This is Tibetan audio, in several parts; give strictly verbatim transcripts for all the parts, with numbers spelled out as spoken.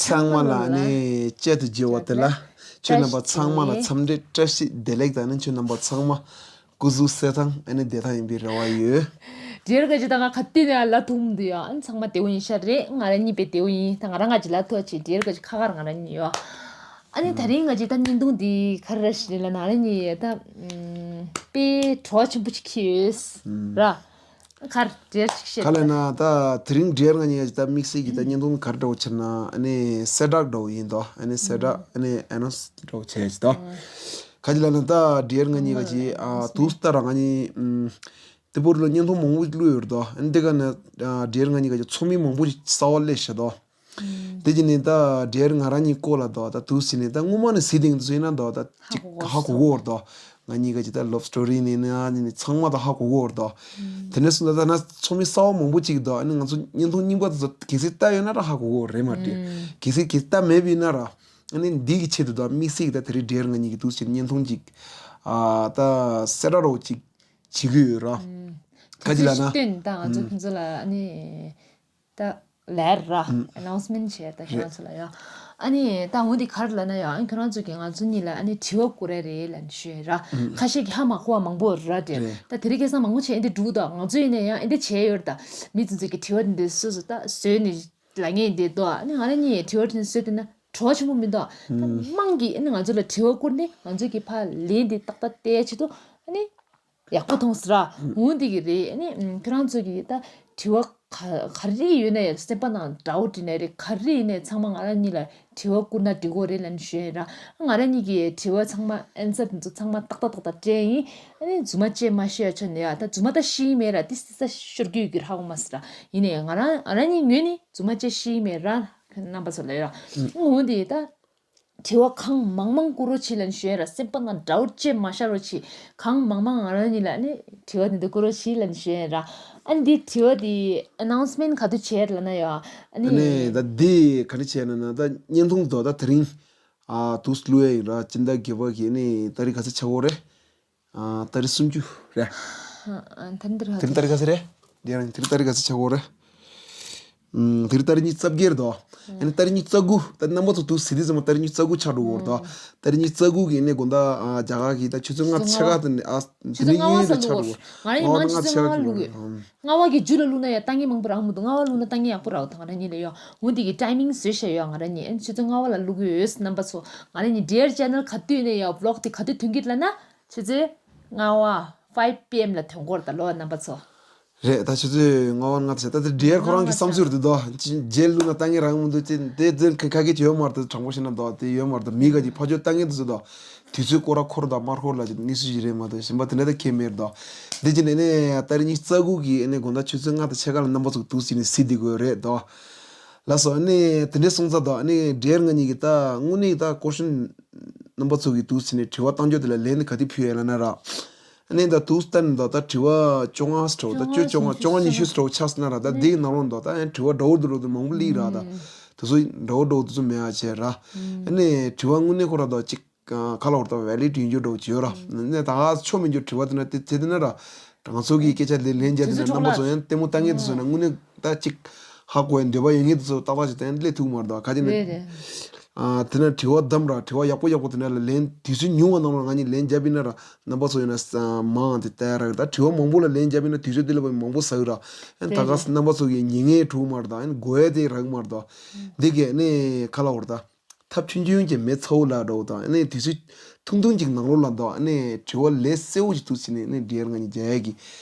ཚང་མ་ལ་ཨ་ནི་བཅད་དུ་བརྗེ་བ་དེ་ལ་ཁྱོད་རྣམ་པ་ཚང་མ་ལ་འཚམས་འདྲི་བཀྲ་ཤིས་བདེ་ལེགས་དང་ཨ་ནི་ཁྱོད་རྣམ་པ་ཚང་མ་སྐུ་གཟུགས་གསལ་ཐང་ཨ་ནི་བདེ་ཐང་ཡིན་པའི་རེ་བ་ཡོད། འདྲེར་ག་ཅི་ད་ང་ག་དུས་ནས་ལ་ཐུག་མི་འདུག་ཡ། ཨ་ནི་ཚང་མ་བདེ་བོ་ཡིན་ཤག་རེད། ང་རང་གཉིས་པའི་བདེ་བོ་ཡིན། ད་ང་རང་ང་ཅི་ལ་ཐུག་ཅི་འདྲེར་ག་ཅི་ཁ་ཁར་ང་རང་གཉིས་ཡོད། ཨ་ནི་ད་རིང་ང་ཅི་ད་བརྙན་ཐུང་འདི་ག་རེ་རེད་ལ་ན་ཨ་ནི་ད་དཔེ་བྲོ་བ་ཆེན་པོ་ཅིག་ཁྱེར་ཡོད་ར། གར་འདྲེར་ཅིག་བཤད། ག་ལ་ན་ད་དེ་རིང་འདྲེར་ང་གཉིས་ཀྱི་ད་དམིགས་བསལ་གྱི་ད་བརྙན་ཐུང་གར་འདྲ་བོ་ཆེ་ན་ཨ་ནི་གསལ་བསྒྲགས་འདྲ་བོ་ཡིན་དོ། ཨ་ནི་གསལ་བསྒྲགས་ཨ་ནི་ཨེ་ནོན་སི་འདྲ་བོ་བྱས་ཅི་དོ། ག་ཅི་ལ་ན་ད་འདྲེར་ང་གཉིས་ཀྱི་ཨ་དུས་ལྟར་ང་གཉིས་ཨམ་དེ་བོར་ལ་བརྙན་ཐུང་མང་པོ་བླུགས་ཡོད་དོ། ཨ་ནི་དེ་ག་ན་འདྲེར་ང་གཉིས་ཀྱི་ཚོགས་མི་མང་པོ་ཞིག་གསར་བ་སླེབས་ཤག་དོ། དེ་རྗེས་ནས་ད་འདྲེར་ང་རང་གཉིས་སྐོར་ལ་དོ་ད་དུས་ཟིན་ནས་ད་སྔོན་མ་ནས་ཟིན་དེང་དུ་ཟིན་ན་དོ་ད་ཅིག་ཧ་གོ་གོ་བར་དོ། ང་གཉིས་ཀ་ཅིག་ད་ལབ་སི་ཊོ་རི་ནས་ན་ནི་ཚང་མ་ད་ཧ་གོ་གོ་བར་དོ། དེ་ནས་སོང་ད་ད་ན་ཚོགས་མི་གསར་བ་མང་པོ་ཅིག་དོ། ཨ་ནི་ང་ཚོ་བརྙན་ཐུང་རྙིང་པ་དེ་ཚོ་གལ་སྲིད་ལྟ་ཡོད་ན་ད་ཧ་གོ་གོ་རེད་མ་རེད། གལ་སྲིད་གལ་སྲིད་ལྟ་མེད་པ་ཡིན་ན་ར། ཨ་ནི་འདི་གི་ཆེད་དུ་དོ་དམིགས་བསལ་གྱི་ད་དེ་རིང་འདྲེར་ང་གཉིས་ཀྱི་དུས་ཆེན་བརྙན་ཐུང་ཅིག་ཨ་ད་གསལ་བསྒྲགས་རོགས་ཅིག་བྱེད་ཀྱི་ཡོད་ར། ག་ཅི་ལ་ན། སྟོན་ད་ང་ཚོ་ཁྱོད་ཚོ་ལ་ཨ་ནི། ད་ལར་ར་ཨ་ནོན་སི་མེན་ཊི་བྱས་ད་ཁྱེད་རང་ཚོ་ལ་ཡ། ཨ་ནི་ད་འོ་འདི་གར་ལ་ན་ཡ་ཨ་ཁྱེད་རང་ཚོ་གི་ང་ཚོ་གཉིས་ལ་ཨ་ནི་དྲི་བ་བསྐུར་ར་རེད་ལ་ནི་ཞུ་ཡ་ར། ཁ་ཤས་ཀྱི་ཧ་མ་གོ་བ་མང་པོ་ར་དེ་རེད། ད་དེ་རིང་ཁ་སང་མང་པོ་བྱས་ཨ་འདི་འགྲུག་ད་ང་ཚོ་ཡིན་ན་ཡང་ཨ་འདི་བྱས་ཡོད་ད། མི་ཚོ་ཚོ་གི་དྲི་བ་འདི་སོ་སོ་ད་བཟོས་ནས་ལ་ངས་འདི་དོ། ཨ་ནི་ང་རང་གཉིས་དྲི་བ་དེ་བཟོས་དེ་ན་བྲོ་བ་ཆེན་པོ་མི་འདུག་ད་དམངས་ཀྱིས་ཨ་ནི་ང་ཚོ་ལ་དྲི་བ་བསྐུར་ནས་ང་ཚོ་གི་ཕ་ལན་འདི་ཏག་ཏག་བལྟས་ཆེད་དུ་ཨ་ནི། ཡག་པོ་མཐོང་སོང་ར། འོ་འདི་གི་རེད། ཨ་ནི་ཁྱེད་རང་ཚོ་གི་ད་དྲི་བ་ག་ག་རེ་ཡོད་ན་ཡང་སེམས་པ་ནང་དགྲ་བོ་དྲི་ན་རེད། ག་རེ་ཡིན་ནའི་ཚང་མ་ང་རང་གཉིས་ལ་དྲི་བ་བསྐུར་ན་འགྲིག་གོ་རེད་ལབ་ནས་ཞུ་ཡ་ར། ང་རང་གཉིས་ཀྱི་དྲི་བ་ཚང་མ་ཨན་སར་དེ་ཚོ་ཚང་མ་ཏག་ཏག་ཏག་ཏག་སྤྲད་ཡིན། ཨ་ནི་རྫུན་མ་བཅས་མ་ཤེས་ཡ་ཆ་ནས་ཡ་ད་རྫུན་མ་ད་ཤེས་ཡིན་མེད་ར། དེ་སྲིད་ས་ཤོར་རྒྱུ་ཡོད་ཀྱི་ར་ཧ་གོ་མ་སོང་ར། ཡིན་ནའི་ང་རང་ང་རང་གཉིས་ངོས་ནས་རྫུན་མ་བཅས་ཤེས་ཡིན་མེད་ར། རྣམ་པ་ཚོ་ལ་ཡ་ར། འོ་འདི་ད། དྲི་བ་གང་མང་མང་བསྐུར་རོགས་བྱེད་ལབ་ནས་ཞུ་ཡ་ར། སེམས་པ་ནང་དགྲ་བོ་བཅས་མ་ཤར་རོགས་བྱེད། གང་མང་མང་ང་རང་གཉིས་ལ་ནི་དྲི་བ་དེ་འདྲ་བསྐུར་རོགས་བྱེད་ལབ་ནས་ཞུ་ཡ་ར། ཨ་ནི་འདི་དྲི་བ་འདི་ཨ་ནོན་སི་མེན་ཊི་ག་དུས་བྱས་ལབ་ན་ཡ། ཨ་ནི། ཨ་ནི་ད་འདི་ག་རེ་བྱས་ན་ན་ད་བརྙན་ཐུང་དོ་ད་དེ་རིང་ཨ་དུས་བླུག་ཡ་ཡིན་ར། སྤྱི་ཟླ་བརྒྱད་པ་གི་ཨ་ནི་ཏ་རིག་ག་ཚོད་ཆགས་ཀྱི་ཡོད་རེད། ཨ་ཏ་རིག་སུམ་ཅུ་རེད། ཨ་ད་འདིར་ག་དེ་རིང་ཏ་རིག་ག་ཚོད་རེད། འདི་རང་དེ་རིང་ཏ་རིག་ག་ཚོད་ཆགས་ཀྱི་ཡོད་རེད། ཨུམ། དེ་རིང་ཏ་རིག་ཉི་ཤུ་རྩ་བརྒྱད་རེད་དོ། ཨ་ནི་ཏ་རིག་ཉི་ཤུ་རྩ་དགུ་ད་རྣམ་པ་ཚོ་དུས་ཟིན་དུས་ཙམ་པ་ཏ་རིག་ཉི་ཤུ་རྩ་དགུ་ཆགས་འགྲོ་གི་ཡོད་རེད་དོ། ཨུམ། ཏ་རིག་ཉི་ཤུ་རྩ་དགུ་གི་ཨ་ནི་དགོང་དག་ཨ་རྒྱ་གར་གི་ད་ཆུ་ཚོད་ལྔ་ཆུ་ཚོད་ལྔ་པ་ལ་ཕྱེད་ཀ་དེ་ནི་ཨ་ཆུ་ཚོད་ལྔ་པ་ལ་ཆགས་འགྲོ་གི་ཡོད་རེད། ང་རང་ཉི་མ་ཆུ་ཚོད་ལྔ་པ་ལ་བླུག་གི་ཡོད། ལྔ་པ་གི་མཇུག་ལ་བླུག་ན་ཡང་ལྟ་ངན་མང་པོ་རག་མི་འདུག་ལྔ་པ་བླུག་ན་ལྟ་ངན་ཡག་པོ་རག་འདུག་ང་རང་གཉིས་ལ་ཡོད། འོ་འདི་གི་ཊའི་མིང་བཟོས་བཞག་ཡོད། ང་རང་གཉིས་ཨ་ནི་ཆུ་ཚོད་ལྔ་པ་ལ་བླུག་གི་ཡོད། རྣམ་པ་ཚོ་ང་རང་གཉིས་འདྲེར་ཆེ་ནལ་ག་དུས་ནས་ཡང་བི་ལོག་དེ་ག་དུས་ཐོན་གྱི་ལབ་ན་ཆུ་ཚོད་ལྔ་པ་ཕའིབ་པི་ཨེམ་ལ་ཐོན་གྱི་ཡོད་རེད་ད་ལོ་རྣམ་པ་ཚོ། རེད་ད་ཆུ་ཚོད་ལྔ་པ་ལྔ་དང་ཕྱེད་ད་དེ་འདྲའི་ཁོ་རང་གི་བསམ་ཚུལ་རེད་འདུག་རྗེས་ལུས་ན་ལྟ་ངན་རང་མི་འདུག་ཅེས་དེ་དེ་ཁ་ཁ་སྐད་ཅིག་ཡོད་མ་རེད། དྲང་པོ་བཤད་ན་འདུག་དེ་ཡོད་མ་རེད། མི་ག་ཅིག་ཕར་ཕྱོགས་ལྟ་ངན་དེ་ཚོ་འདུག་དུས་ཚོད་སྐོར་ར་འཁོར་དང་མར་འཁོར་ལ་ཅིག་གནས་ཚུལ་ཞིག་རེད་མ་གཏོགས་གཞན་པ་དེ་འདྲ་ད་ཁྱད་མེད་རེད་འདུག་འདི་ཅི་ནས་ནས་ཏ་རིག་ཉི་ཤུ་རྩ་དགུ་གི་ཨ་ནི་དགོང་དག་ཆུ་ཚོད་ལྔ་དང་ཕྱེད་ཀ་ལ་རྣམ་པ་ཚོ་དུས་ཅི་ནས་གཟིགས་བསྡད་དགོས་རེད་འདུག་ལགས་སོ། ཨ་ནི་དེ་འདྲའི་སོང་ཙང་འདུག་ཨ་ནི་འདྲེར་ང་གཉིས་ཀྱི་ད་དངོས་གནས་ད་སྐོར་ཤོན་རྣམ་པ་ཚོ་གི་དུས་ཅི་ནས་དྲི་བ་བཏང་རྒྱུ་དེ་ལ་ལན་ནི་ག་དུས་ཕུལ་ཡ་ལབ་ན་ར། ཨ་ནི་ད་དུས་ལྟར་ནི་ད་ལྟ་དྲི་བ་བཅོ་ལྔ་ཙམ་འདྲ་བོ་ད་བཅུ་བཅོ་ལྔ་བཅོ་ལྔ་ཉི་ཤུ་ཙམ་འདྲ་བོ་ཆགས་སོང་ན་ར། ད་འདིའི་ནང་ལོགས་ནི་ད་ད་ཡང་དྲི་བ་འདྲ་བོ་འདྲ་བོ་ད་མང་པོ་སླེབས་ར། ད་དེ་ཚོ་འདྲ་བོ་འདྲ་བོ་དེ་ཚོ་མེད་ཡ་བྱས་ར། ཨ་ནི་དྲི་བ་དངོས་གནས་ཁོ་ར་ད་ཅིག་ཁ་ལོ་བར་ད་ཝེ་ལིཌ་ཡིན་རྒྱུ་འདྲ་བོ་ཅིག་ཡོད་ར། ཨ་ནི་ད་ག་ཆོ་མེད་རྒྱུ་དྲི་བ་དེ་ན་དེ་དེ་དེ་ན་ར། ང་ཚོ་གི་སྐད་ཆ་དེ་ལན་བརྒྱབ་དེ་ན་རྣམ་པ་ཚོ་ཡང་ལྟད་མོ་ལྟ་མཁན་དེ་ཚོ་ན་དངོས་གནས་ད་ཅིག་ཧ་གོ་ཡ་འདོད་པ་ཡོད་མཁན་དེ་ཚོ་ཏག་ཏག་ཅིག་ད་ཡང་སླེབས་ཐུབ་མ་རེད་ད་ག་ཅི་ན། རེད་རེད། ཨ་དེ་ན་དྲི་བ་བདམས་ར་དྲི་བ་ཡག་པོ་ཡག་པོ་དེ་ན་ལ་ལན་དུས་ཚོད་ཉུང་བ་ནང་ལ་ང་གཉིས་ལན་བརྒྱབ་ཡིན་ན་ར། རྣམ་པ་ཚོ་ཡིན་ན་ས་མང་དེ་ལྟ་ཡ་རག་ད་དྲི་བ་མང་པོ་ལ་ལན་བརྒྱབ་ཡིན་ན་དུས་ཚོད་དེ་ལ་བ་མང་པོ་ཟ་གི་ར། ཨ་ད་ག་རེད། རྣམ་པ་ཚོ་གི་ཉན་མཁན་འགྲོ་གི་མ་རེད་ད་ཨ་གོ་ཡ་དེ་རག་གི་མ་རེད་ད། འདི་གས་ནི་ཁ་ལ་བར་ད། ཐབས་ཆུང་ཆུང་གིས་མེ་ཚ་བོ་ལ་འགྲོ་དང་ཨ་ནི་དུས་ཚོད་ཐུང་ཐུང་ཅིག་ནང་ལོགས་ལ་འདུག་ཨ་ནི་དྲི་བ་ལས་གསལ་བོ་ཞིག་འདུག་ཟེར་ནས་ཨ་ནི་འདྲེར་ང་གཉིས་རྒྱག་ཡ་གི་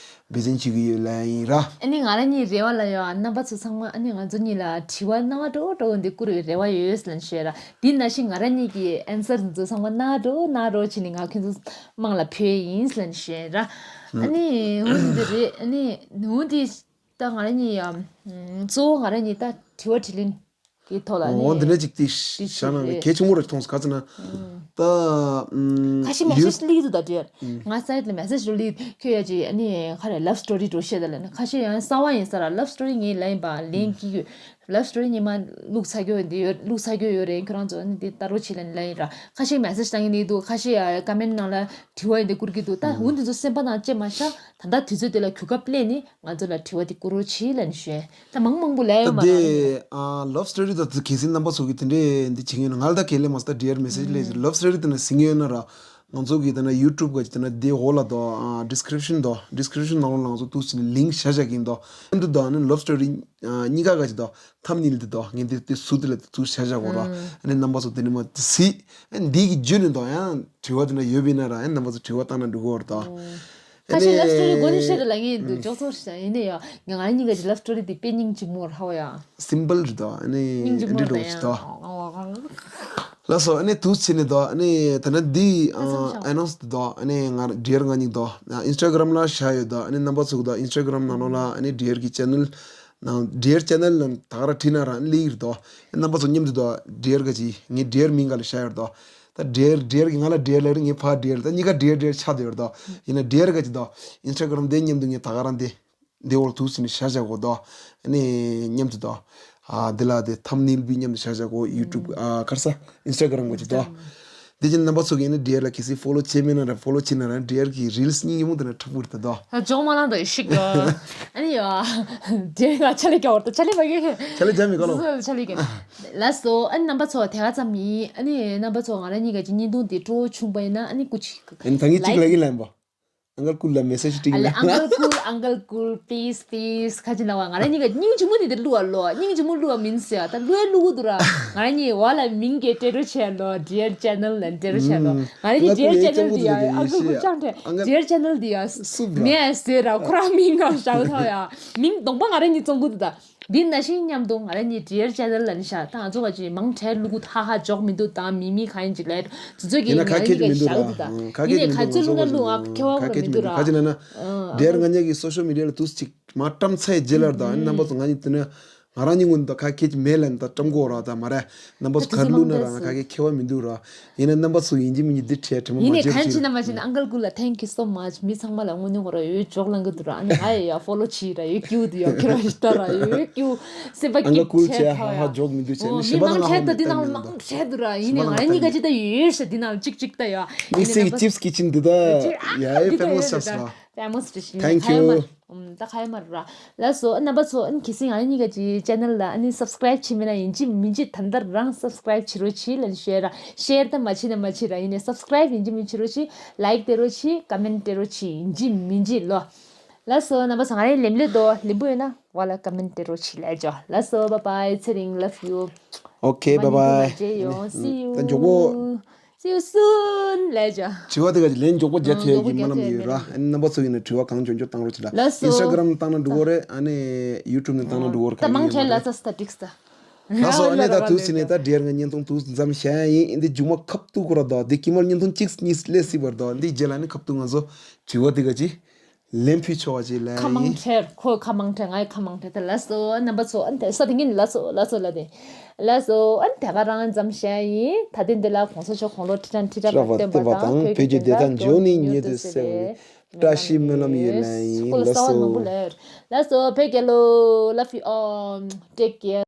འབད་བརྩོན་བྱེད་ཀྱི་ཡོད་ལབ་ཡིན་ར། ཨ་ནི་ང་རང་གཉིས་རེ་བ་ལ་ཡོད་ཨ་རྣམ་པ་ཚོ་ཚང་མ་ཨ་ནི་ང་ཚོ་གཉིས་ལ་དྲི་བ་སྣང་བ་འགྲོ་འགྲོ་འདི་བསྐུར་བའི་རེ་བ་ཡོད་ཟེར་ལབ་ཤེས་ར། འདི་ནང་བཞིན་ང་རང་གཉིས་ཀྱི་ཨན་སར་འདི་ཚོ་ཚང་མ་སྣང་འགྲོ་སྣང་འགྲོ་བྱས་ནས་ང་ཁྱོད་ཚོ་དམངས་ལ་ཕུལ་ཡིན་ཟེར་ལབ་ཤེས་ར། ཨ་ནི་འོ་འདི་རེད། ཨ་ནི་འོ་འདི་ད་ང་རང་གཉིས་ཡ་གཙོ་བོ་ང་རང་གཉིས་ད་དྲི་བ་དྲིས་ལན། དེའི་ཐོག་ལ་ནི། འོ་འདི་འདྲ་ཅིག་དེ་དེ་ཤ་ན་ཅིག་རེད། གལ་ཆེན་པོ་རེ་མཐོང་སོང་ག་ཚོད་ན། ད་ཨམ་ཁ་ཤས་མེ་ཡུ་སེ་ཇི་སླེབས་འདུག་ད་དེར། ང་སའིཊ་ལ་མེ་སེ་ཇི་རུ་སླེབས་ཁྱོད་ཡ་ཅིག་ཨ་ནི་ག་རེ་ལབ་སི་ཊོ་རི་འགྲོ་བཤད་ད་ལ་ནི་ཁ་ཤས་ཡང་གསར་བ་ཡིན་ས་ར་ལབ་སི་ཊོ་རི་ངས་ལབ་ཡིན་པ་ལན་སྐྱིད་གི། love story ཉི་མ་བླུགས་ཚར་རྒྱུ་འདི་ཡོད། བླུགས་ཚར་རྒྱུ་ཡོད་རེད། ཁྱོད་རང་ཚོ་ནི་འདི་ལྟ་རོགས་བྱེད་ལབ་ནི་ལབ་ཡིན་ར། ཁ་ཤས་message་བཏང་གི་ནི་འདུག་ཁ་ཤས་ཡ་comment་ནང་ལ་དྲི་བ་ཡིན་འདི་བསྐུར་གི་འདུག་ད་འུ་འདི་ཚོ་སེམས་པ་ནང་བཅད་མ་བཞག་ད་ལྟ་དུས་ཚོད་འདི་ལ་གོ་སྐབས་ལེན་ནི་ང་ཚོ་ལ་དྲི་བ་འདི་བསྐུར་རོགས་གྱིས་ལབ་ནི་ཞུ་ཡ། ད་མང་མང་པོ་ལབ་ཡོད་མ་རེད། ད་དེ་ཨ་love story་ད་དུ་གལ་སྲིད་རྣམ་པ་ཚོ་གི་དེ་འདྲས་འདི་བྱེད་མཁན་ང་ལ་ད་གལ་ལས་མ་སོང་། ད་dear message་ལས་love story་དེ་ན་ཟིན་ཡོད་ན་ར། ང་ཚོ་གི་དེ་ན་YouTube་ག་ཅིག་དེ་ན་དེ་འོག་ལ་དོ་ཨ་description་དོ། description་ནང་ལོགས་ལ་ང་ཚོ་ཏུ་ཟིན་link་བཞག་བཞག་གིན་དོ། ཨ་འདི་དོ་ཨ་ནི་love story་ཨ་གཉིས་ཀ་ག་ཅིག་དོ་thumbnail་དེ་དོ་ངས་འདི་དེ་ཟུར་དེ་ལ་དེ་ཚུར་བཞག་བཞག་གོ་ར། ཨ་ནི་རྣམ་པ་ཚོ་དེ་ནི་མ་དེ་སི་ཨ་འདི་གི་བརྒྱུད་ནས་དོ་ཡང་དྲི་བ་དེ་ན་ཡོད་པ་ཡིན་ན་ར། ཨ་ནི་རྣམ་པ་ཚོ་དྲི་བ་བཏང་ན་འགྲིག་གོ་ར་དོ། ཨ་ཁ་ཤས་ནི་love story་གོ་ནི་ཤེས་རེད་ལ་ངས་འདུག་ཅོག་ཙོག་ཤ་ཡིན་ནི་ཡོ། ང་ང་གཉིས་ཀ་གི་love story་དེ་དཔེ་སྙིང་རྗེ་མོ་ར་ཧ་བ་ཡ། simple་རེད་དོ། ཨ་ནི་སྙིང་རྗེ་མོ་ར་ད་ཡ། ལགས་སོ། ཨ་ནི་དུས་ཕྱིན་ནས་དོ། ཨ་ནི་ད་ནི་འདི་announce་དེ་དོ། ཨ་ནི་ང་dear་ང་གཉིས་དོ་Instagram་ལ་བཞག་ཡོད་དོ། ཨ་ནི་རྣམ་པ་ཚོ་གི་དོ་Instagram་ནང་ལོགས་ལ་ཨ་ནི་dear་གི་channel་ནང་dear channel་ལ་ད་ག་ར་ཁྲིད་ན་ར་ཨ་ནི་ལི་ཡིར་དོ། ཨ་ནི་རྣམ་པ་ཚོ་མཉམ་དུ་དོ་dear་ག་ཅི་ངའི་dear་མིང་ག་ལ་བཞག་ཡོད་དོ། ད་dear dear་གི་ང་ལ་dear་ལབ་རེད། ངའི་ཕ་dear་ད་གཉིས་ཀ་dear dear་ཆགས་བསྡད་ཡོད་དོ། ཡིན་ན་dear་ག་ཅི་དོ་Instagram་དེ་མཉམ་དུ་ངས་ད་ག་རང་དེ། འདི་འོག་ཐུག་ཟིན་ནས་བཞག་བཞག་གོ་དོ། ཨ་ནི་མཉམ་དུ་དོ། ཨ་འདི་ལ་དེ་thumbnail་བི་མཉམ་དུ་བཞག་བཞག་གོ། YouTube་ཨ་ཁར་ས་Instagram་གོ་ཅི་དོ། དེ་བཞིན་རྣམ་པ་ཚོ་གིས་ནི་dear་ལ་གལ་སྲིད་follow་བྱས་མེད་ན་ར་follow་བྱས་ན་ར་dear་གི་reels་སྙིང་རྗེ་མོ་དེ་ན་འཁྲབ་གི་རེད་དོ། ད་ཇོག་མ་ལང་དོ་ཤིག་ཡོ། ཨ་ནི་ཡོ། dear་ང་ཆ་ལེ་རྒྱག་བར་དོ་ཆ་ལེ་མ་གི། ཆ་ལེ་རྒྱག་མི་ག་ལོ། ཆ་ལེ་རྒྱག་ལགས་སོ། ཨ་ནི་རྣམ་པ་ཚོ་དེ་ག་ཙམ་ཡིན། ཨ་ནི་རྣམ་པ་ཚོ་ང་རང་གཉིས་ཀ་ཅིག་བརྙན་ཐུང་དེ་སྤྲོ་བོ་བྱུང་པ་ཡིན་ན་ཨ་ནི་སྐུ་ཅིག་ཨ་ནི་ད་ངས་གཅིག་ལབ་གི་ལབ་པ། ཨང་ཀལ་ཀུལ་ལ་མེ་སེ་ཇི་སྤྲིང་ལ། ཨ་ལེ་ཨང་ཀལ་ཀུལ་please please་ཁ་ཅིག་ལ་བ་ང་རང་གཉིས་ཀ་སྙིང་རྗེ་མོ་ནི་དེ་བླུག་བ་ལོ། སྙིང་རྗེ་མོ་བླུག་བ་མིན་ཟེར་ད་བླུག་ཡ་བླུག་གི་འདུག་ར། ང་རང་གཉིས་བ་ལ་མིང་གི་སྤྲད་རོགས་བྱས་ལོ། dear channel་ལ་སྤྲད་རོགས་བྱས་ལོ། ང་རང་གཉིས་dear channel་དེ་ཡ་ཨང་ཀལ་ཀུལ་ཅང་ཏེ་dear channel་དེ་ཡ་སུབ་ར། མེ་ཟེར་ར་ཁོ་རང་མིང་ང་བཞག་ཐོག་ཡ་མིང་གདོང་པ་ང་རང་གཉིས་བཙོང་གི་འདུག་ད། འདི་ནང་བཞིན་མཉམ་དུ་ང་རང་གཉིས་dear channel་ལ་ནི་ཤ་ད་ང་ཚོ་ག་ཅིག་མང་ཁྲལ་བླུག་གུ་ཧ་ཧ་འཇོག་མི་འདུག་དང་མི་མི་གང་ཡིན་ཅིག་ལས་དུ་ཚོད་ཀྱི་ཡིན་ན་ཁ་ཁེ་ཅིག་མི་འདུག་ར། ཁ་ཁེ་ཅིག་མི་འདུག་ང་ཚོ་བླུག་ན་བླུག་ཨ་ཁེ་བ་མི་འདུག་ར། ཁ་ཅིག་ན་ན་dear་ང་གཉིས་ཀྱི་social media་ལ་དུས་ཅིག་མ་བཀྲམ་ཚད་རྗེས་ལར་དང་རྣམ་པ་ཚོ་ང་གཉིས་དུ་ན་ང་རང་གཉིས་ངོ་ད་ཁ་ཁེ་ཅིག་མེད་ལ་ད་བཀྲམ་གོ་ར་ད་མ་རེད། རྣམ་པ་ཚོ་ག་རེ་བླུག་ན་ར་ང་ཁ་ཁེ་ཁེ་བ་མི་འདུག་ར། ཡིན་ན་རྣམ་པ་ཚོ་ཡིན་གཅིག་མིན་གཅིག་འདི་བྲལ་དྲི་མ་མ་ཡིན་ནས་བརྗེད་གང་ཅིག་ཅི་ན་མ་བྱེད་ན་ཨང་ཀལ་ཀུལ་ལ་thank you so much། མི་ཚང་མ་ལ་དངོས་གནས་ཁོ་ར་ཡོད་འཇོག་ལང་གི་འདུག་ར། ཨ་ནི་ང་ཡི་ཡ་follow་བྱེད་ར་ཡོད་ཀྱུ་འདུག་ཡ་ཁྱེད་ར་ཡོད་ཀྱུ་སེམས་པ་ཨང་ཀལ་ཀུལ་སྐྱིད་བྱས་ཆགས་ཧ་ཧ་ཡ་འཇོག་མི་འདུག་བྱས་ཨོ་ནི་མི་ཞེ་པ་མང་དང་ཧ་ཧ་ཁྲལ་ད་འདི་ནང་ལ་མང་ཁྲལ་འདུག་ར། ཡིན་ནས་ང་རང་གཉིས་ཀ་ཅི་ད་ཡོད་ཤ་འདི་ནང་གཅིག་གཅིག་ད་ཡ། དམིགས་བསལ་གྱི་chips་kitchen་འདི་ད་ཡ་ཡ་famous chefs་ར། Famous་རེད་ཤི། Thank you། ད་ཁ་ཡ་མ་ར། ལགས་སོ། རྣམ་པ་ཚོ་ཨ་ནི་གལ་སྲིད་ང་རང་གཉིས་ཀ་ཅིག་channel་ལ་ཨ་ནི་subscribe་བྱེད་མེད་ན་ཡིན་གཅིག་མིན་གཅིག་ད་ལྟ་རང་subscribe་བྱེད་རོགས་གྱིས་ལབ་ནས་share་ར། share་ད་མ་བྱེད་ན་མ་བྱེད་ར། ཡིན་ནས་subscribe་ཡིན་གཅིག་མིན་གཅིག་བྱེད་རོགས་གྱིས། like་སྤྲད་རོགས་གྱིས། comment་སྤྲད་རོགས་གྱིས། ཡིན་གཅིག་མིན་གཅིག་ལོ། ལགས་སོ། རྣམ་པ་ཚོ་ང་རང་ལེམ་ལེ་དོ་ལེམ་པོ་ཡོད་ན་བ་ལ་comment་སྤྲད་རོགས་གྱིས་ལབ་ཅོ། ལགས་སོ། bye bye། ཚེ་རིང་། love you། Okay, bye bye། མཇལ་ཡོང་། see you། ད་མགྱོགས་པོ། See you soon ལབ་ཅོ། དྲི་བ་དེ་ག་ཅིག་ལན་མགྱོགས་པོ་རྒྱབ་ཐུབ་ཡ་གི་སྨོན་ལམ་ཡོད་ར། ཨ་ནི་རྣམ་པ་ཚོ་ཡིན་ན་དྲི་བ་གང་འབྱོར་འབྱོར་བཏང་རོགས་གྱིས་ལ། ལགས་སོ། Instagram་བཏང་ན་འགྲིག་གོ་རེད། ཨ་ནི་YouTube་ནས་བཏང་ན་འགྲིག་གོ་རེད། ད་མང་ཁྲལ་ལ་ཚ་སི་ད་འགྲིག་སི་ད། ལགས་སོ། ཨ་ནི་ད་དུས་ཚོད་ནས་ད་dear་ང་བརྙན་ཐུང་ཏུ་འཛམ་བྱ་ཡ་ཡིན། འདི་མཇུག་མ་ཁབ་ཏུ་ཁོ་ར་དོ། འདི་ཀི་མར་བརྙན་ཐུང་གཅིག་གཉིས་སླེབས་སྲིད་པར་དོ། འདི་རྗེས་ལ་ནི་ཁབ་ཏུ་ང་ཚོ་དྲི་བ་དེ་ག་ཅིག་ལན་ཕུལ་ཆོག་པ་ཅིག་ལན་ཁ་མང་ཡིན། ཁྲེར་ཁོ་ཁ་མང་ཁྲེར་ང་ཡི་ཁ་མང་ཁྲེར་ད་ལགས་སོ། རྣམ་པ་ཚོ་ཨ་ནི་ས་དེ་ཉིན་ལགས་སོ་ལགས་སོ་ལ་དེ་ལགས་སོ། ཨ་ནི་དེ་ག་རང་འཛམ་བྱ་ཡ་ཡིན། ད་ལྟའི་འདི་ལ་གོང་ས་མཆོག་དགུང་ལོ་ཁྲི་ཕྲག་ཁྲི་ཕྲག་བར་བརྟན་པ་དང་བོད་ཀྱི་བདེན་མཐའ་འབྱུང་གནས་ཉེ་དུ་གསལ་བའི། བཀྲ་ཤིས་སྨོན་ལམ་ཡོད་ལན་ཡིན། ལགས་སོ། ལགས་སོ། བོད་རྒྱལ་ལོ། Love you all. Take care.